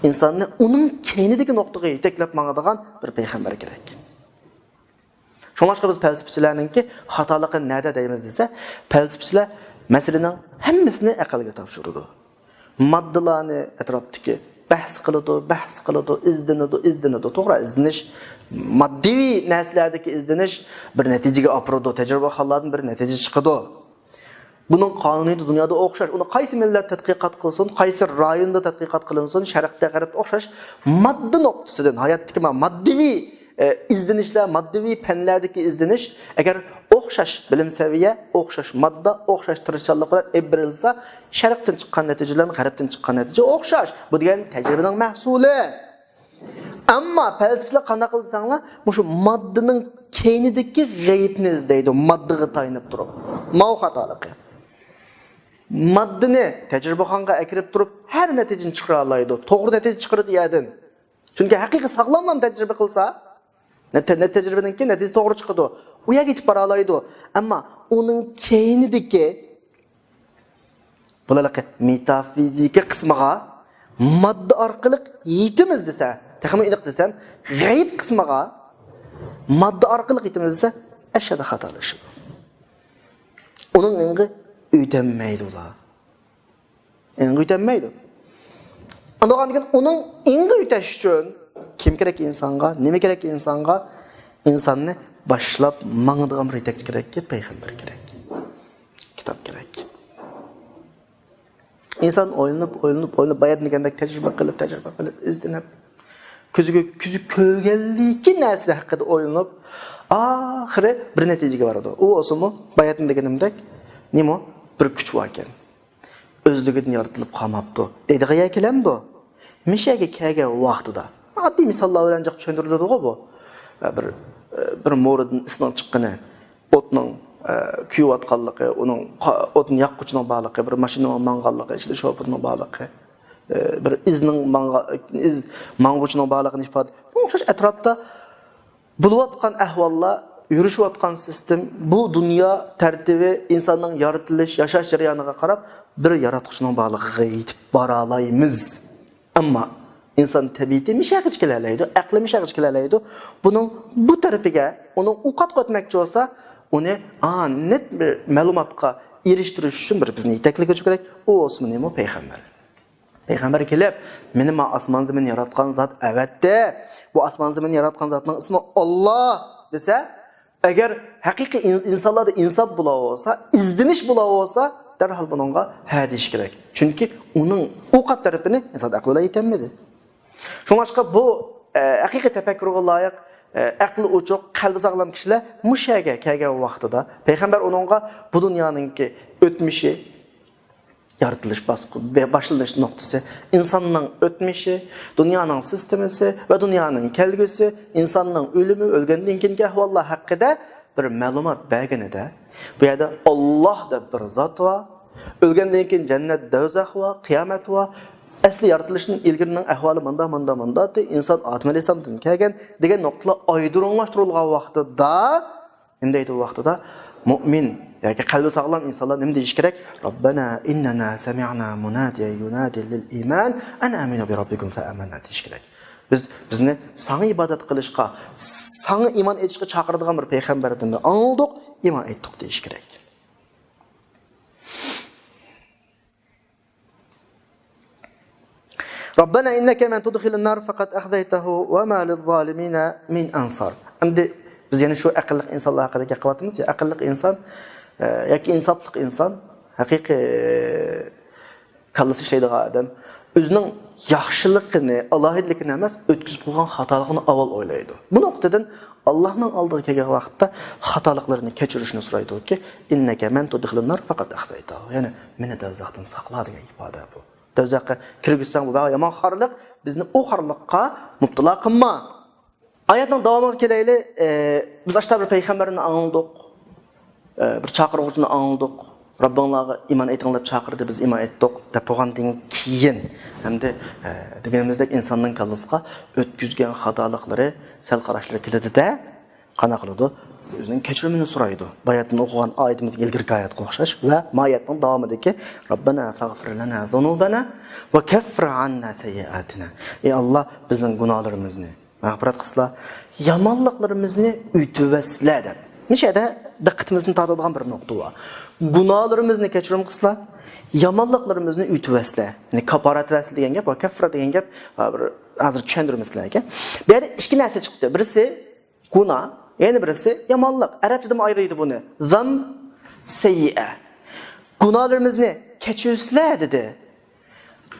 ئىنساننى ئۇنىڭ كەينىدىكى نۇقتىغا يېتەكلەپ ماڭىدىغان بىر پەيغەمبەر كېرەك. شۇڭلاشقا بىز پەلسەپىچىلەرنىڭكى خاتالىقى نەدە دەيمىز دېسە، پەلسەپىچىلەر مەسىلىنىڭ ھەممىسىنى ئەقىلگە تاپشۇرىدۇ. ماددىلارنى ئەتراپتىكى بەھس قىلىدۇ، بەھس قىلىدۇ، ئىزدىنىدۇ، ئىزدىنىدۇ. توغرا، ئىزدىنىش، ماددىۋى نەرسىلەردىكى ئىزدىنىش بىر نەتىجىگە ئاپىرىدۇ، تەجرىبىخانىلاردىن بىر نەتىجە چىقىدۇ. بۇنىڭ قانۇنىيىتى دۇنيادا ئوخشاش. ئۇنى قايسى مىللەت تەتقىقات قىلسۇن، قايسى رايوندا تەتقىقات قىلىنسۇن، شەرقتە، غەربتە ئوخشاش. ماددا نۇقتىسىدىن، ھاياتتىكى ما-، ماددىۋى، ئە، ئىزدىنىشلەر، ماددىۋى پەنلەردىكى ئىزدىنىش، ئەگەر ئوخشاش بىلىم سەۋىيە، ئوخشاش ماددا، ئوخشاش تىرىشچانلىق بىلەن ئېلىپ بېرىلسا، شەرقتىن چىققان نەتىجە بىلەن غەربتىن چىققان نەتىجە ئوخشاش. بۇ دېگەن تەجرىبىنىڭ مەھسۇلى. ئەمما پەلسەپىلەر قانداق قىلدى دېسەڭلار، مۇشۇ ماددىنىڭ كەينىدىكى غەيىبنى ئىزدەيدۇ، ماددىغا تايىنىپ تۇرۇپ. ماۋۇ خاتالىقى. ماددىنى تەجرىبىخانىغا ئەكىرىپ تۇرۇپ، ھەر نەتىجىنى چىقىرالايدۇ، توغرا نەتىجە چىقىرىدۇ يەردىن. چۈنكى ھەقىقىي ساغلاملام تەجرىبە قىلسا، نە-، تە-، نە-، تەجرىبىنىڭكى نەتىجىسى توغرا چىقىدۇ. ئۇ يەرگە يېتىپ بارالايدۇ. ئەمما ئۇنىڭ كەينىدىكى بۇلارلىقى مېتافىزىكا قىسمىغا ماددا ئارقىلىق يېتىمىز دېسە، تېخىمۇ ئېنىق دېسەم، غەيىب قىسمىغا ماددا ئارقىلىق يېتىمىز دېسە، ئەشەددىي خاتالىشىدۇ. ئۇنىڭ ئېڭىغا ئۆتەلمەيدۇ ئۇلار. ئېڭىغا ئۆتەلمەيدۇ. ئاندىن كېيىن ئۇنىڭ ئېڭىغا ئۆتەش ئۈچۈن كىم كېرەك ئىنسانغا؟ نېمە كېرەك ئىنسانغا؟ ئىنساننى باشلاپ ماڭىدىغان بىر يېتەكچى كېرەككى، پەيغەمبەر كېرەك. كىتاب كېرەك. ئىنسان ئويلىنىپ، ئويلىنىپ، ئويلىنىپ، باياتىن دېگەندەك تەجرىبە قىلىپ، تەجرىبە قىلىپ، ئىزدىنىپ، كۆزىگە، كۆزى كۆرگەنلىكى نەرسە ھەققىدە ئويلىنىپ، ئاخىرى بىر نەتىجىگە بارىدۇ. ئۇ بولسىمۇ باياتىن دېگىنىمدەك، نېمە؟ بىر كۈچ باركەن. ئۆزلۈكىدىن يارىتىلىپ قالماپتۇ دەيدىغان يەر كېلەمدۇ؟ مۇشۇ يەرگە كەلگەن ۋاقتىدا، ئاددىي مىساللار بىلەن جىق چۈشەندۈرۈلىدىغۇ بۇ. بىر، بىر مورىدىن ئىسنىڭ چىققىنى، ئوتنىڭ، ئە، كۆيۈۋاتقانلىقى، ئۇنىڭ قا-، ئوتنى ياققۇچىنىڭ بارلىقى، بىر ماشىنىنىڭ ماڭغانلىقى، ئىچىدە شوپۇرنىڭ بارلىقى، ئە، بىر ئىزنىڭ ماڭغا-، ئىز ماڭغۇچىنىڭ بارلىقىنى ئىپادە. بۇنىڭغا ئوخشاش ئەتراپتا بولۇۋاتقان ئەھۋاللار، يۈرۈشۈۋاتقان سىستېم، بۇ دۇنيا تەرتىپى، ئىنساننىڭ يارىتىلىش، ياشاش جەريانىغا قاراپ بىر ياراتقۇچىنىڭ بارلىقىغا يېتىپ بارالايمىز. ئەمما ئىنسان تەبىئىتى مۇشۇ يەرگىچە كېلەلەيدۇ، ئەقلى مۇشۇ يەرگىچە كېلەلەيدۇ. بۇنىڭ بۇ تەرىپىگە، ئۇنىڭ ئۇ قاتقا ئۆتمەكچى بولسا، ئۇنى، ئا، نېت بىر مەلۇماتقا ئېرىشتۈرۈش ئۈچۈن بىر بىزنى يېتەكلىگۈچى كېرەك. ئۇ بولسىمۇ نېمە؟ پەيغەمبەر. پەيغەمبەر كېلىپ، مېنى ما ئاسمان زېمىننى ياراتقان زات ئەۋەتتى. بۇ ئاسمان زېمىننى ياراتقان زاتنىڭ ئىسمى ئاللا دېسە، ئەگەر ھەقىقىي ئىن-، ئىنسانلاردا ئىنساپ بولۇۋالسا، ئىزدىنىش بولۇۋالسا، دەرھال بۇنىڭغا ھە دېيىش كېرەك. چۈنكى ئۇنىڭ ئۇ قات تەرىپىنى ئىنسان ئەقلى بىلەن يېتەلمىدى. شۇڭلاشقا بۇ، ئە، ھەقىقىي تەپەككۇرغا لايىق، ئە، ئەقلى ئوچۇق، قەلبى ساغلام كىشىلەر مۇشۇ يەرگە كەلگەن ۋاقتىدا پەيغەمبەر ئۇنىڭغا بۇ دۇنيانىڭكى ئۆتمۈشى، يارىتىلىش باسقۇ-، باشلىنىش نۇقتىسى، ئىنساننىڭ ئۆتمۈشى، دۇنيانىڭ سىستېمىسى ۋە دۇنيانىڭ كەلگۈسى، ئىنساننىڭ ئۆلۈمى، ئۆلگەندىن كېيىنكى ئەھۋاللار ھەققىدە بىر مەلۇمات بەرگىنىدە، بۇ يەردە ئاللا دەپ بىر زات بار، ئۆلگەندىن كېيىن جەننەت، دوزاخ بار، قىيامەت بار، ئەسلى يارىتىلىشتىن ئىلگىرىنىڭ ئەھۋالى مۇنداق، مۇنداق، مۇنداق، ئىنسان ئادەم ئەلەيھىسسالامدىن كەلگەن دېگەن نۇقتىلار ئايدۇرۇڭلاشتۇرۇلغان ۋاقتىدا، نېمە دەيدۇ بۇ ۋاقتىدا؟ مۇئمىن ياكى قەلبى ساغلام ئىنسانلار نېمە دېيىشى كېرەك؟ ربنا إننا سمعنا مناديا ينادي للإيمان أن آمنوا بربكم فآمنا دېيىشى كېرەك. بىز، بىزنى ساڭا ئىبادەت قىلىشقا، ساڭا ئىمان ئېيتىشقا چاقىرىدىغان بىر پەيغەمبەردىن ئاڭلىدۇق، ئىمان ئېيتتۇق دېيىشى كېرەك. ربنا إنك من تدخل النار فقد أخزيته وما للظالمين من أنصار. ئەمدى بىز يەنە شۇ ئەقىللىق ئىنسانلار ھەققىدە گەپ قىلىۋاتىمىز. ئەقىللىق ئىنسان، ئە، ياكى ئىنساپلىق ئىنسان، ھەقىقىي، ئە، كاللىسى ئىشلەيدىغان ئادەم ئۆزىنىڭ ياخشىلىقىنى، ئالاھىدىلىكىنى ئەمەس، ئۆتكۈزۈپ قويغان خاتالىقىنى ئاۋۋال ئويلايدۇ. بۇ نۇقتىدىن ئاللانىڭ ئالدىغا كەلگەن ۋاقىتتا خاتالىقلىرىنى كەچۈرۈشنى سورايدۇكى، إنك من تدخل النار فقد أخزيته. يەنى، مېنى دوزاختىن ساقلا دېگەن ئىپادە بۇ. دوزاخقا كىرگۈزسەڭ، بۇ يامان خارلىق، بىزنى ئۇ خارلىققا مۇپتىلا قىلما. ئايەتنىڭ داۋامىغا كېلەيلى. ئە، بىز ئاشتا بىر پەيغەمبەرنى ئاڭلىدۇق. ئە، بىر چاقىرغۇچىنى ئاڭلىدۇق. رەببىڭلارغا ئىمان ئېيتىڭ دەپ چاقىردى، بىز ئىمان ئېيتتۇق دەپ بولغاندىن كېيىن، ئەمدى، ئە، دېگىنىمىزدەك ئىنساننىڭ كاللىسىغا ئۆتكۈزگەن خاتالىقلىرى، سەل قاراشلىرى كېلىدىدە، قانداق قىلىدۇ؟ ئۆزىنىڭ كەچۈرۈمىنى سورايدۇ. باياتىن ئوقۇغان ئايىتىمىزگە، ئىلگىرىكى ئايەتكە ئوخشاش ۋە ما ئايەتنىڭ داۋامىدىكى، ربنا فاغفر لنا ذنوبنا وكفر عنا سيئاتنا. ئى ئاللا، بىزنىڭ گۇناھلىرىمىزنى مەغپىرەت قىلسىلا، يامانلىقلىرىمىزنى ئۆتۈۋەتسىلە دەپ. مۇشۇ يەردە دىققىتىمىزنى تارتىدىغان بىر نۇقتا بار. گۇناھلىرىمىزنى كەچۈرۈم قىلسىلا، يامانلىقلىرىمىزنى ئۆتۈۋەتسىلە. يەنى كاپارەت بەرسىلە دېگەن گەپ، ۋە كەففىرە دېگەن گەپ، ھازىر چۈشەندۈرىمىز سىلەرگە. بۇ يەردە ئىككى نەرسە چىقتى. بىرسى گۇناھ، يەنە بىرسى يامانلىق. ئەرەبچىدىمۇ ئايرىيدۇ بۇنى. زەنب، سەييىئە. گۇناھلىرىمىزنى كەچۈرسىلە دېدى.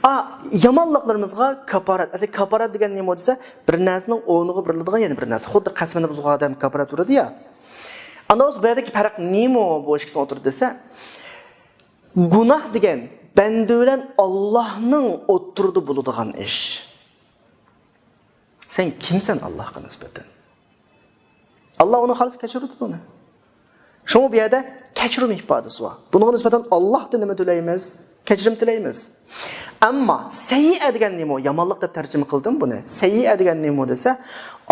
ئا، يامانلىقلىرىمىزغا كاپارەت. ئەسلى كاپارەت دېگەن نېمە دېسە، بىر نەرسىنىڭ ئورنىغا بېرىلىدىغان يەنە بىر نەرسە. خۇددى قەسىمىنى بۇزغان ئادەم كاپارەت ئۇرىدۇ يا. ئاندىن بۇ يەردىكى پەرق نېمە بۇ ئىككىسىنىڭ ئوتتۇرىدا دېسە، گۇناھ دېگەن بەندە بىلەن ئاللانىڭ ئوتتۇرىدا بولىدىغان ئىش. سەن كىمسەن ئاللاغا نىسبەتەن؟ ئاللا ئۇنى خالىسا كەچۈرىدۇ ئۇنى. شۇڭا بۇ يەردە كەچۈرۈم ئىپادىسى بار. بۇنىڭغا نىسبەتەن ئاللاھتىن نېمە تىلەيمىز؟ كەچۈرۈم تىلەيمىز. ئەمما سەييىئە دېگەن نېمە؟ يامانلىق دەپ تەرجىمە قىلدىم بۇنى. سەييىئە دېگەن نېمە دېسە،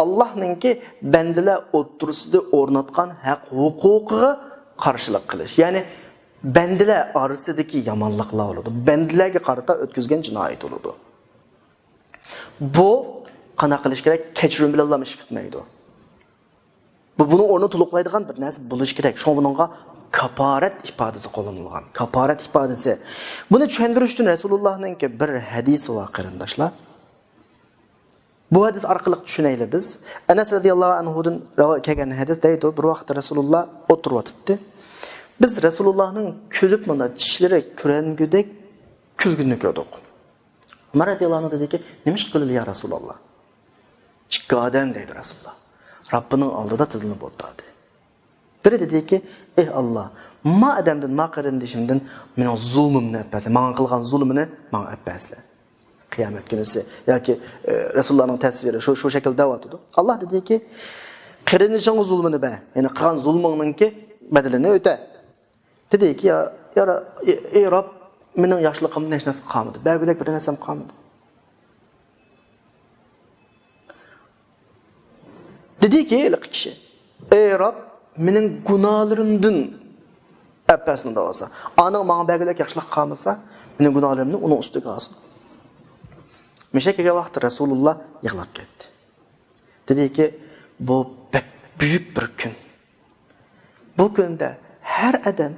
ئاللاھنىڭكى بەندىلەر ئوتتۇرىسىدا ئورناتقان ھەق ھوقۇقىغا قارشىلىق قىلىش. يەنى بەندىلەر ئارىسىدىكى يامانلىقلار بولىدۇ. بەندىلەرگە قارىتا ئۆتكۈزگەن جىنايەت بولىدۇ. بۇ قانداق قىلىش كېرەك؟ كەچۈرۈم بىلەنلا ئىش پۈتمەيدۇ. بۇ، بۇنىڭ ئورنىنى تولۇقلايدىغان بىر نەرسە بولۇشى كېرەك. شۇڭا بۇنىڭغا كاپارەت ئىپادىسى قوللىنىلغان. كاپارەت ئىپادىسى. بۇنى چۈشەندۈرۈش ئۈچۈن رەسۇلۇللاھنىڭكى بىر ھەدىسى بار، قېرىنداشلار. بۇ ھەدىس ئارقىلىق چۈشىنەيلى بىز. ئەنەس رەزىياللاھۇ ئەنھۇدىن رىۋايەت كەلگەن ھەدىس دەيدۇ، بىر ۋاقىتتا رەسۇلۇللا ئولتۇرۇۋاتاتتى. بىز رەسۇلۇللاھنىڭ كۈلۈپ مانا چىشلىرى كۆرۈنگۈدەك كۈلگىنىنى كۆردۇق. ئۆمەر رەزىياللاھۇ ئەنھۇ دېدىكى، نېمە ئىش قىلدى يا رەسۇلاللا؟ ئىككى ئادەم دەيدۇ رەسۇلاللا. رەببىنىڭ ئالدىدا تىزلىنىپ ئولتۇردى. بىرى دېدىكى، ئېھ ئاللا، ما ئادەمدىن، ما قېرىندىشىمدىن مېنىڭ زۇلمۇمنى ئەپ بەرسە، ماڭا قىلغان زۇلمىنى ماڭا ئەپ بەرسىلە. قىيامەت كۈنىسى ياكى، ئە، رەسۇلۇللانىڭ تەسۋىرى شۇ، شۇ شەكىلدە دەۋاتىدۇ. ئاللا دېدىكى، قېرىندىشىڭغا زۇلمىنى بەر، يەنى قىلغان زۇلمۇڭنىڭكى بەدىلىنى ئۆتە. دېدىكى، يا، يا، ئەي، ئەي رەب، مېنىڭ ياخشىلىقىمدىن ھېچ نەرسە قالمىدى. بەرگۈدەك بىر نەرسەم قالمىدى. دېدىكى ھېلىقى كىشى، ئەي رەب، مېنىڭ گۇناھلىرىمدىن ئەپ بەرسۇن دەۋاتسا. ئانىڭ ماڭا بەرگۈدەك ياخشىلىق قالمىسا، مېنىڭ گۇناھلىرىمنى ئۇنىڭ ئۈستىگە ئالسۇن. مۇشۇ كەلگەن ۋاقىتتا رەسۇلۇللا يىغلاپ كەتتى. دېدىكى، بۇ بەك بۈيۈك بىر كۈن. بۇ كۈندە ھەر ئادەم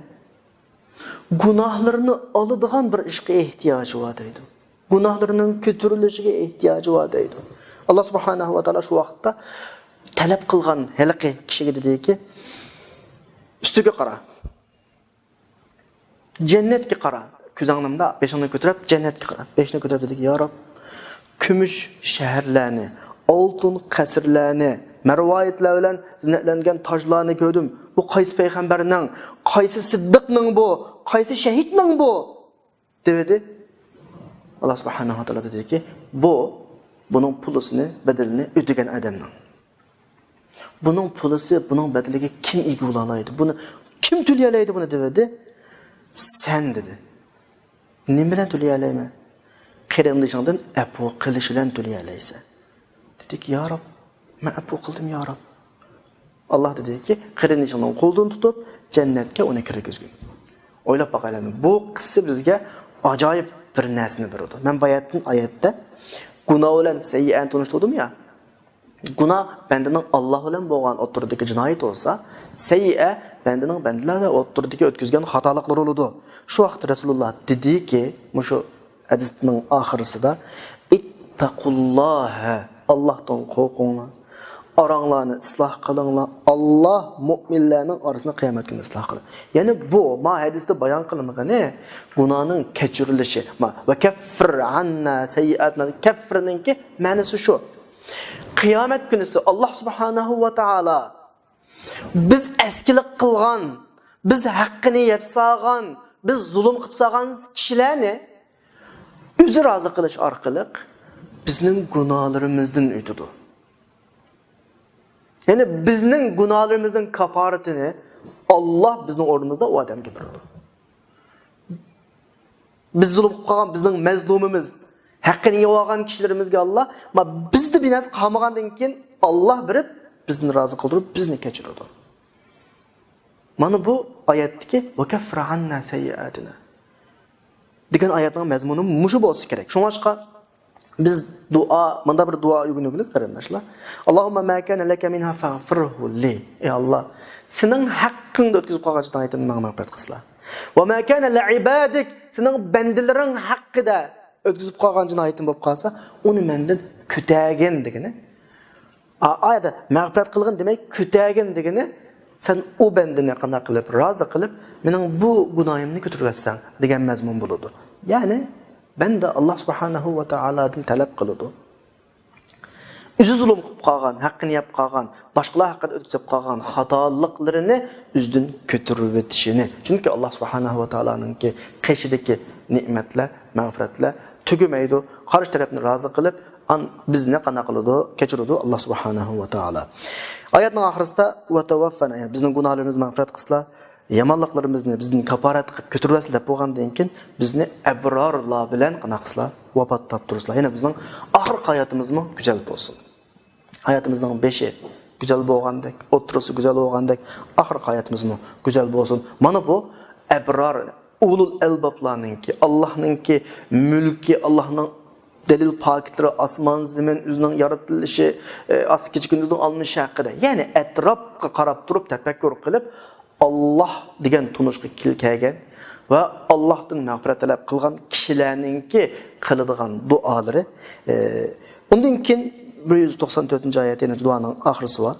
گۇناھلىرىنى ئالىدىغان بىر ئىشقا ئېھتىياجى بار دەيدۇ. گۇناھلىرىنىڭ كۆتۈرۈلۈشىگە ئېھتىياجى بار دەيدۇ. ئاللا سۇبھانەھۇ ۋە تائالا شۇ ۋاقىتتا تەلەپ قىلغان ھېلىقى كىشىگە دېدىكى، ئۈستىگە قارا. جەننەتكە قارا. كۆزۈڭنى مۇنداق، بېشىڭنى كۆتۈرۈپ، جەننەتكە قارا. بېشىنى كۆتۈرۈپ دېدىكى، يا رەب، كۈمۈش شەھەرلەرنى، ئالتۇن قەسىرلەرنى، مەرۋايىتلەر بىلەن زىننەتلەنگەن تاجلارنى كۆردۈم. بۇ قايسى پەيغەمبەرنىڭ، قايسى سىددىقنىڭ بۇ، قايسى شەھىدنىڭ بۇ؟ دېۋىدى. ئاللا سۇبھانەھۇ ۋە تائالا دېدىكى، بۇ، بۇنىڭ پۇلىسىنى، بەدىلىنى ئۆتىگەن ئادەمنىڭ. بۇنىڭ پۇلىسى، بۇنىڭ بەدىلىگە كىم ئىگە بولالايدۇ؟ بۇنى كىم تۆلىيەلەيدۇ بۇنى دېۋىدى. سەن دېدى. نېمە بىلەن تۆلىيەلەيمەن؟ قېرىندىشىڭدىن ئەپۇ قىلىش بىلەن تۆلىيەلەيسەن. دېدىكى، يا رەب، مەن ئەپۇ قىلدىم، يا رەب. ئاللا دېدىكى، قېرىندىشىڭنىڭ قولىدىن تۇتۇپ، جەننەتكە ئۇنى كىرگۈزگىن. ئويلاپ باقايلى، بۇ قىسسە بىزگە ئاجايىپ بىر نەرسىنى بېرىدۇ. مەن باياتىن ئايەتتە گۇناھ بىلەن سەييئەنى تونۇشتۇردۇم يا. گۇناھ بەندىنىڭ ئاللا بىلەن بولغان ئوتتۇرىدىكى جىنايىتى بولسا، سەييئە بەندىنىڭ بەندىلەر بىلەن ئوتتۇرىدىكى ئۆتكۈزگەن خاتالىقلىرى بولىدۇ. شۇ ۋاقىتتا رەسۇلۇللا دېدىكى، مۇشۇ ھەدىسنىڭ ئاخىرىسىدا، ئىتتەقۇللاھە، ئاللاھتىن قورقۇڭلار. ئاراڭلارنى ئىسلاھ قىلىڭلار. ئاللا مۇئمىنلارنىڭ ئارىسىنى قىيامەت كۈنى ئىسلاھ قىلىدۇ. يەنى بۇ، ما ھەدىستە بايان قىلىنغىنى گۇناھنىڭ كەچۈرۈلۈشى. ما، ۋە كەففىر ئەننا سەييئاتىنا. كەففىرنىڭكى مەنىسى شۇ. قىيامەت كۈنىسى ئاللا سۇبھانەھۇ ۋە تائالا بىز ئەسكىلىك قىلغان، بىز ھەققىنى يەپ سالغان، بىز زۇلۇم قىلىپ سالغان كىشىلەرنى ئۆزى رازى قىلىش ئارقىلىق بىزنىڭ گۇناھلىرىمىزدىن ئۆتىدۇ. يەنى بىزنىڭ گۇناھلىرىمىزنىڭ كاپارىتىنى ئاللا بىزنىڭ ئورنىمىزدا ئۇ ئادەمگە بېرىدۇ. بىز زۇلۇم قىلىپ قالغان بىزنىڭ مەزلۇمىمىز، ھەققىنى يەۋالغان كىشىلىرىمىزگە ئاللا، ما بىزدە بىر نەرسە قالمىغاندىن كېيىن ئاللا بېرىپ بىزنى رازى قىلدۇرۇپ بىزنى كەچۈرىدۇ. مانا بۇ ئايەتتىكى «ۋەكەففىر ئەننا سەييئاتىنا» دېگەن ئايەتنىڭ مەزمۇنى مۇشۇ بولسا كېرەك. شۇڭلاشقا بىز دۇئا، مۇنداق بىر دۇئا ئۆگىنىۋېلىڭ قېرىنداشلار. «ئاللاھۇممە ما كانە لەكە مىنھا فەغفىرھۇ لى». ئەي ئاللا، سېنىڭ ھەققىڭدە ئۆتكۈزۈپ قالغان جىنايىتىمنى ماڭا مەغپىرەت قىلسىلا. «ۋە ما كانە لىئىبادىك»، سېنىڭ بەندىلىرىڭ ھەققىدە ئۆتكۈزۈپ قالغان جىنايىتىم بولۇپ قالسا، ئۇنى مەندىن كۆتەرگىن دېگىنى. ئا-، ئايەتتە مەغپىرەت قىلغىن دېمەي، كۆتەرگىن دېگىنى، سەن ئۇ بەندىنى قانداق قىلىپ رازى قىلىپ، مېنىڭ بۇ گۇناھىمنى كۆتۈرۈۋەتسەڭ دېگەن مەزمۇن بولىدۇ. يەنى بەندە ئاللا سۇبھانەھۇ ۋە تائالادىن تەلەپ قىلىدۇ. ئۆزى زۇلۇم قىلىپ قالغان، ھەققىنى يەپ قالغان، باشقىلار ھەققىدە ئۆتكۈزۈپ قالغان خاتالىقلىرىنى ئۆزىدىن كۆتۈرۈۋېتىشىنى. چۈنكى ئاللا سۇبھانەھۇ ۋە تائالانىڭكى قېشىدىكى نېمەتلەر، مەغپىرەتلەر تۈگىمەيدۇ. قارشى تەرەپنى رازى قىلىپ، ئان-، بىزنى قانداق قىلىدۇ؟ كەچۈرىدۇ ئاللا سۇبھانەھۇ ۋە تائالا. ئايەتنىڭ ئاخىرىسىدا «ۋە تەۋەففەنا»، يەنى بىزنىڭ گۇناھلىرىمىزنى مەغپىرەت قىلسىلا، يامانلىقلىرىمىزنى بىزدىن كاپارەت قىلىپ كۆتۈرۈۋەتسىلە دەپ بولغاندىن كېيىن، بىزنى ئەبرارلار بىلەن قانداق قىلسىلا، ۋاپات تاپتۇرسىلا. يەنى بىزنىڭ ئاخىرقى ھاياتىمىزمۇ گۈزەل بولسۇن. ھاياتىمىزنىڭ بېشى گۈزەل بولغاندەك، ئوتتۇرىسى گۈزەل بولغاندەك، ئاخىرقى ھاياتىمىزمۇ گۈزەل بولسۇن. مانا بۇ ئەبرار، ئۇلۇل ئەلبابلارنىڭكى، ئاللاھنىڭكى مۈلكى، ئاللاھنىڭ دەلىل پاكىتلىرى، ئاسمان، زېمىن، ئۆزىنىڭ يارىتىلىشى، ئە، ئاستى كېچە كۈندۈزنىڭ ئالمىشىشى ھەققىدە. يەنى ئەتراپقا قاراپ تۇرۇپ تەپەككۇر قىلىپ، ئاللاھ دېگەن تونۇشقا كېل-، كەلگەن ۋە ئاللاھتىن مەغپىرەت تەلەپ قىلغان كىشىلەرنىڭكى قىلىدىغان دۇئالىرى. ئە، ئۇندىن كېيىن بىر يۈز توقسان تۆتىنچى ئايەت، يەنى دۇئانىڭ ئاخىرىسى بار.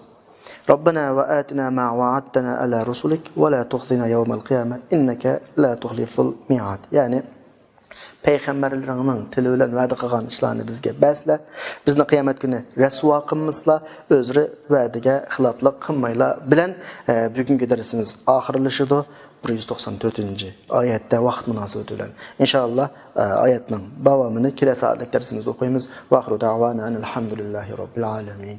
«رەببەنا ۋە ئاتىنا ما ۋەئەدتەنا ئەلا رۇسۇلىك ۋە لا تۇخزىنا يەۋمەل قىيامە ئىننەكە لا تۇخلىفۇل مىئاد.» يەنى پەيغەمبەرلىرىڭنىڭ تىلى بىلەن ۋەدە قىلغان ئىشلارنى بىزگە بەرسىلە، بىزنى قىيامەت كۈنى رەسۋا قىلمىسىلا، ئۆزرە ۋەدىگە خىلاپلىق قىلمايلا بىلەن، ئە، بۈگۈنكى دەرسىمىز ئاخىرلىشىدۇ. بىر يۈز توقسان تۆتىنچى ئايەتتە ۋاقىت مۇناسىۋىتى بىلەن. ئىنشائاللا، ئە، ئايەتنىڭ داۋامىنى كېلەر سائەتلىك دەرسىمىزدە ئوقۇيمىز. ۋاخىرۇ دەۋانا ئەنىل ھەمدۇلىللاھى رەببىل ئالەمىن.